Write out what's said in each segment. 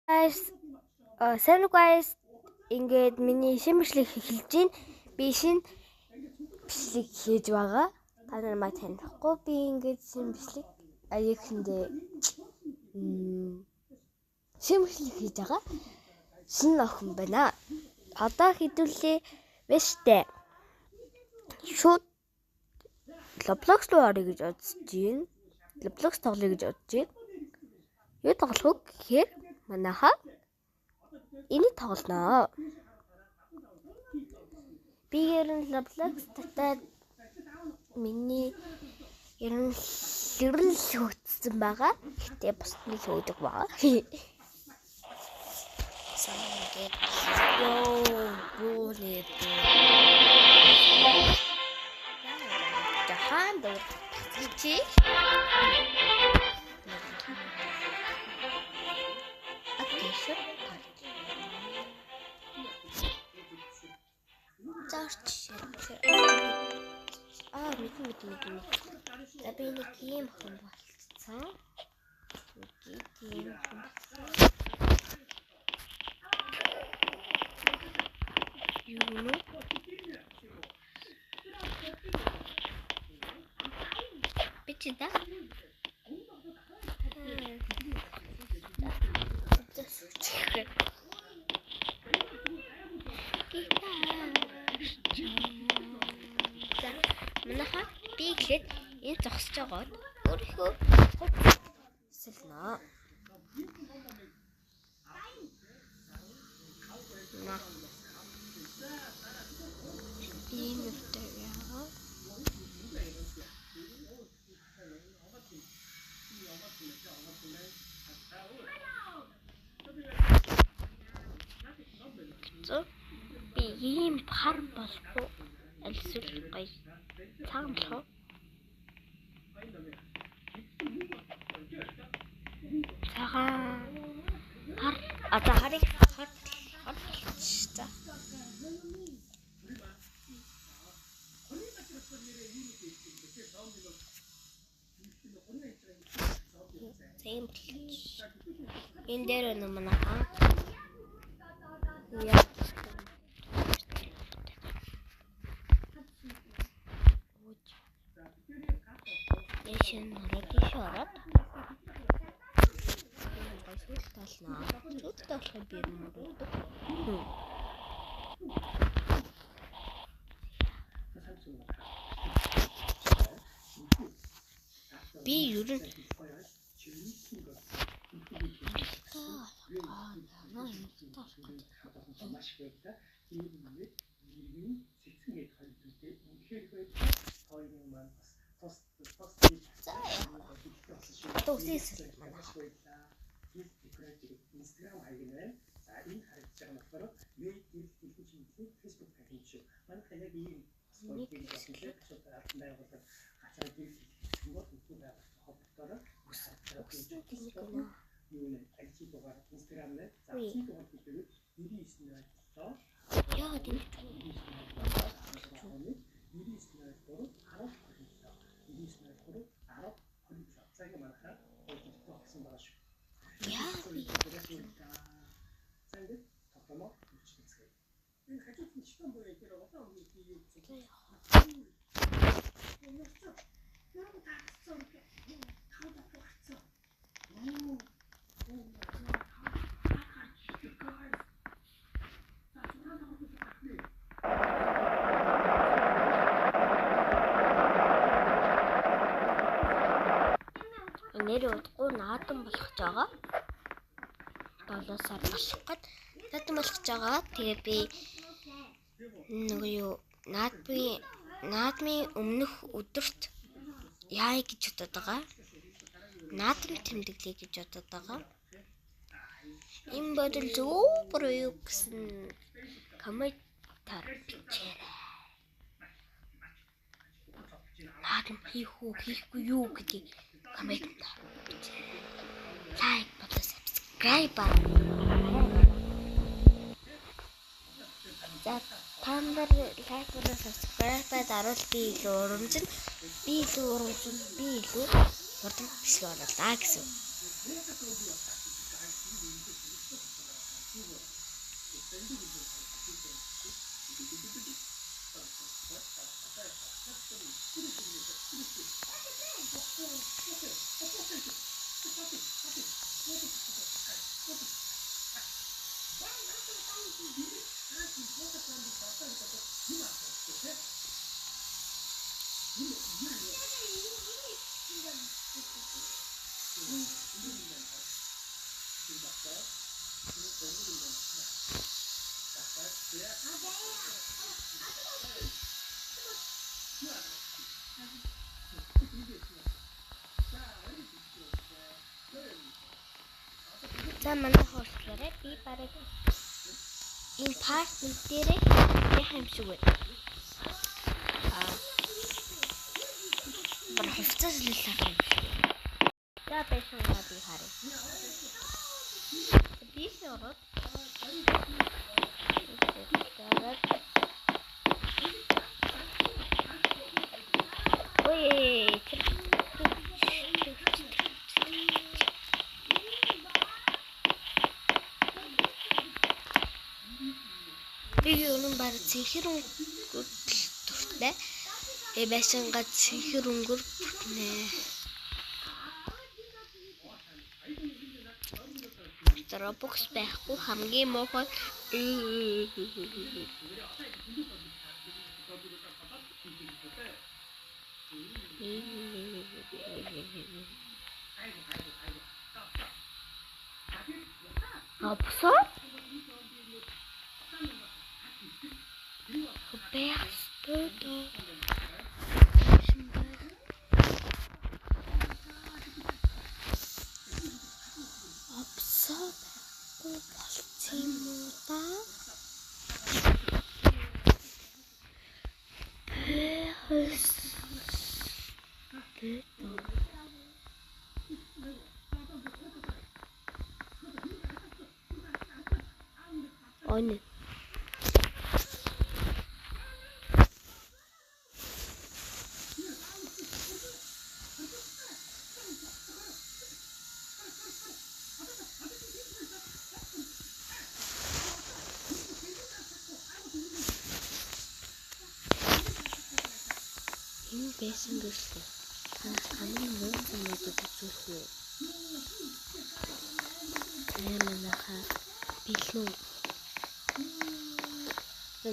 Guys, сайн уу guys, ингээд миний шинэ бичлэг эхэлж байна. Би шинэ бичлэг хийж байгаа. Та нар маа танихгүй. Би ингээд шинэ бичлэг аяхэндээ шинэ бичлэг хийж байгаа. Шинэ охин байна. Одоо хэдүүлээ биш үү? Шууд Roblox руу орё гэж бодож байна. Roblox тоглоё гэж бодож байна. Юу тоглох вэ гэхээр манайхаа энийг тоглоно. Би ер нь Roblox татаад миний ер нь л хөгжсөн байгаа. Гэхдээ бусд нь л хөгжих байгаа. Ингээд ёо бүүнэ. Жахан дуу чи. Зарч. Аа мэдэн. За би нэг ийм хон болцсон. Нэг ийм хон болсон. Юу нэ? Би чи да? За манайха би эхлээд энэ зогсож байгаад өөрийнхөө сэлнэ. На. Ийм юмтай яа. Би ийм хар болох уу? Аль эсвэл гоё цагаан болох уу? Цагаан хар а за харыг хар хар за. Тийм болчих. Энэ дээр нэ манайхаа. Яа. Яшин ороод иш ороод. Сүүлд талнаа. Сүүлд болохоор би мөрөдөг. Би ер нь төгсөөс манай. Instagram хаяг нь байна. За энэ харагдаж байгаа нь болохоор Facebook хаяг шүү. Манай яг ийм газар байгууллага холбоотойгоор юу нэ IT дугаар Instagram нэ. За IT дугаар гэдэг 99 07 яа тийм 99 03 10 27 99 03 10 27. За ингэ манайхаа хөлтөө авсан байгаа шүү. Яа би за ингэ тоглоомоо үйлчлэцгээе. Энэ хажууд нь читэн буяа дээр улаан өнгөний юу гэсэн. Нэр удахгүй наадам болох гэж байгаа. 7 сар болох гээд наадам болох гэж байгаа. Тэгээ би нөгөө юу наадмын өмнөх өдөрт яая гэж бодод байгаа. Наадам тэмдэглэе гэж бодод байгаа. Энэ бодол зөв буруу юу гэсэн комментар бичээрэй. Наадам хийх үү хийхгүй юу гэдгийг комментар бичээрэй. Лайк болон subscribe. За та нар лайк болон subscribe дарвал би илүү урамжин, би илүү урамжин, би илүү хурдан бичлэг оруулаа гэсэн. За манай хоошлоорой. Би бараг энэ part 1 дээрээ яах юм шиг байна. Бар хувцас л лах юм шиг. За байсан би харъя. Би шорот. Ой, би ер нь бараг цэнхэр өнгөөр дуртай. Тэгээ байшингаа цэнхэр өнгөөр бүтнэ. Robux байхгүй хамгийн муухай. Robux? Байх ёстой. Обсоо байхгүй болцсон юм уу да? Байх ёстой. Ой. Энэ байсан гэжлээ. Танд хамгийн муу зүйлүүдийг үзүүлэх үү? Айманаха бэлэн.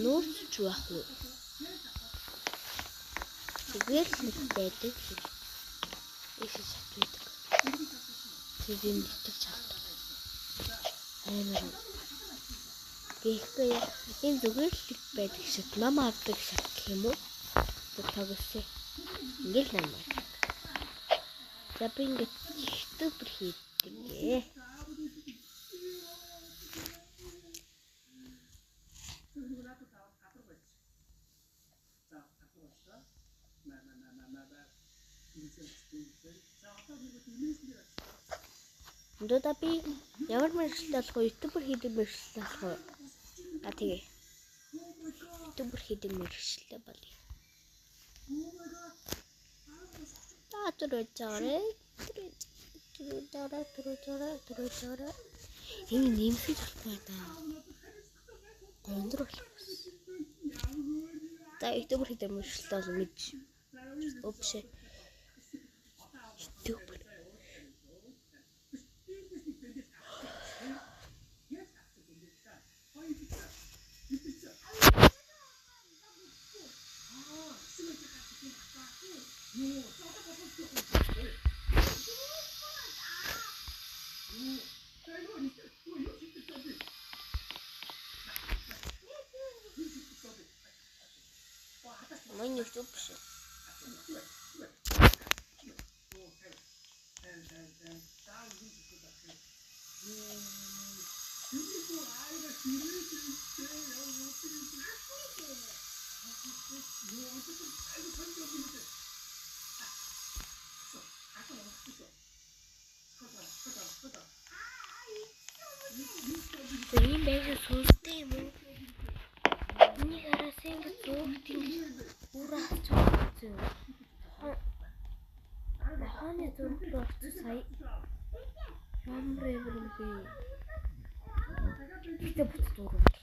Нүүрч байх уу? Зүгээр л нэг байдаг. Их шат байдаг. Тэр юм итгэж чаддаг. Аймар. Тэгэхгүй энэ зүгээр л нэг байдаг шат. Ном авдаг шат гэх юм уу? Тогсоо. Ингээл нам байна. За би ингээд ютубер хийдэг. Одоо би ямар мэргэжил болох вэ? Ютубер хийдэг мэргэжил болох уу? А тэгээ. Ютубер хийдэг мэргэжилтэй болъё. За түрүүжээрээ. Түрүүжээрээ. Энэ нэмэх болохгүй даа. Өндөр болох. За ютубер хийдэг мэргэжилтэй бол мэдж. Өвшөө. Ютубер. Миний YouTube биш. Энэ байшин сүнстэй юм уу? Миний хараас ингэ зөөгт ингэ үр авч байгаа юм. Нохооны зураг руу очиж сая ямар юм бэ? Гэтэ буц зураг.